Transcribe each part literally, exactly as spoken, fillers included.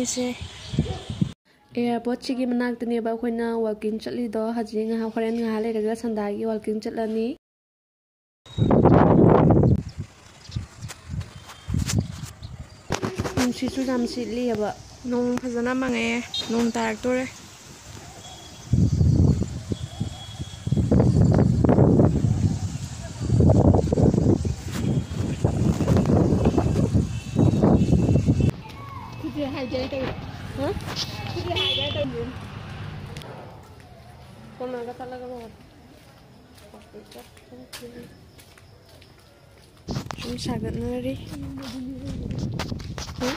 ꯑꯩꯁꯦ ꯑꯦꯌꯥꯔꯄꯣꯔꯠꯁꯤꯒꯤ ꯃꯅꯥꯛꯇꯅꯦꯕ ꯑꯩꯈꯣꯏꯅ ꯋꯥꯛꯀꯤꯡ ꯆꯠꯂꯤꯗꯣ꯫ ꯍꯧꯖꯤꯛ ꯉꯥꯏꯍꯥꯛ, ꯍꯣꯔꯦꯟ ꯉꯥꯏꯍꯥꯛ ꯂꯩꯔꯒ ꯁꯟꯗꯥꯒꯤ ꯋꯥꯛꯀꯤꯡ ꯆꯠꯂꯅꯤ꯫ ꯅꯨꯡꯁꯤꯠꯁꯨ ꯌꯥꯝ ꯁꯤꯠꯂꯤꯑꯕ꯫ ꯅꯣꯡ ꯐꯖꯅ ꯃꯪꯉꯛꯑꯦ, ꯅꯣꯡ ꯇꯥꯔꯛꯇꯣꯔꯦ꯫ ꯈꯨꯠꯁꯦ ꯍꯥꯏꯒꯦ ꯇꯧꯔꯦ꯫ ꯍꯥ? ꯈꯨꯠꯁꯦ ꯍꯥꯏꯒꯦ ꯇꯧꯔꯦ꯫ ꯀꯣꯟꯅꯒ ꯆꯠꯂꯒ ꯂꯣꯏꯔꯦ꯫ ꯁꯨꯝ ꯁꯥꯒꯠꯅꯔꯤ꯫ ꯎꯝ?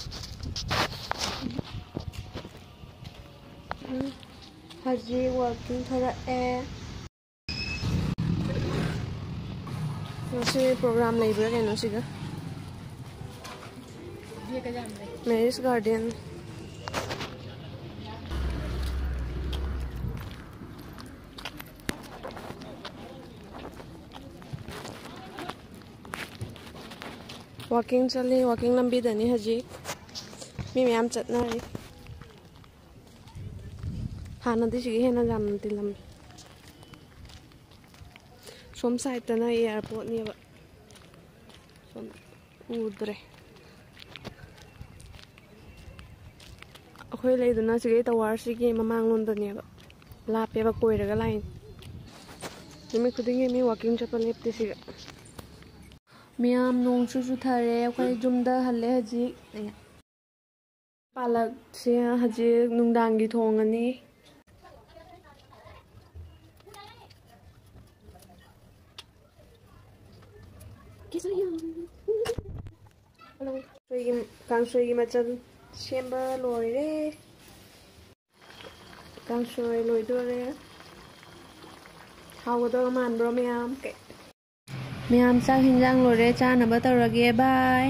ꯎꯝ꯫ ꯍꯧꯖꯤꯛ ꯋꯥꯛꯀꯤꯡ ꯊꯣꯔꯛꯑꯦ꯫ ꯉꯁꯤ ꯄ꯭ꯔꯣꯒ꯭ꯔꯥꯝ ꯂꯩꯕ꯭ꯔꯥ ꯀꯩꯅꯣ ꯁꯤꯒ? Marriage garden. ꯋꯥꯛꯀꯤꯡ ꯆꯠꯂꯤ, ꯋꯥꯛꯀꯤꯡ ꯂꯝꯕꯤꯗꯅꯤ ꯍꯧꯖꯤꯛ꯫ ꯃꯤ ꯃꯌꯥꯝ ꯆꯠꯅꯔꯤ꯫ ꯍꯥꯟꯅꯗꯤ ꯁꯤꯒ ꯍꯦꯟꯅ ꯌꯥꯝꯅ ꯇꯤꯜꯂꯝꯃꯤ꯫ ꯁꯣꯝ ꯁꯥꯏꯠꯇꯅ ꯑꯦꯌꯥꯔꯄꯣꯔꯠꯅꯦꯕ꯫ ꯁꯣꯝ ꯎꯗ꯭ꯔꯦ꯫ ꯑꯩꯈꯣꯏ ꯂꯩꯗꯅ ꯁꯤꯒꯤ ꯇꯋꯥꯔꯁꯤꯒꯤ ꯃꯃꯥꯡꯂꯣꯝꯗꯅꯦꯕ꯫ ꯂꯥꯞꯄꯦꯕ, ꯀꯣꯏꯔꯒ ꯂꯥꯛꯏꯅꯤ꯫ ꯅꯨꯃꯤꯠ ꯈꯨꯗꯤꯡꯒꯤ ꯃꯤ ꯋꯥꯛꯀꯤꯡ ꯆꯠꯄ ꯂꯦꯞꯇꯦ ꯁꯤꯒ꯫ ꯃꯌꯥꯝ, ꯅꯣꯡꯁꯨ ꯆꯨꯊꯔꯦ, ꯑꯩꯈꯣꯏ ꯌꯨꯝꯗ ꯍꯜꯂꯦ ꯍꯧꯖꯤꯛ꯫ ꯄꯥꯂꯛꯁꯦ ꯍꯧꯖꯤꯛ ꯅꯨꯡꯗꯥꯡꯒꯤ ꯊꯣꯡꯉꯅꯤ꯫ ꯀꯥꯡꯁꯣꯏꯒꯤ, ꯀꯥꯡꯁꯣꯏꯒꯤ ꯃꯆꯜ ꯁꯦꯝꯕ ꯂꯣꯏꯔꯦ꯫ ꯀꯥꯡꯁꯣꯏ ꯂꯣꯏꯗꯣꯔꯦ꯫ ꯍꯥꯎꯒꯗꯕ ꯃꯥꯟꯕ꯭ꯔꯣ ꯃꯌꯥꯝ? ꯀꯩ-, ꯃꯌꯥꯝ, ꯆꯥꯛ ꯍꯤꯟꯖꯥꯡ ꯂꯣꯏꯔꯦ, ꯆꯥꯅꯕ ꯇꯧꯔꯒꯦ꯫ ꯕꯥꯏ꯫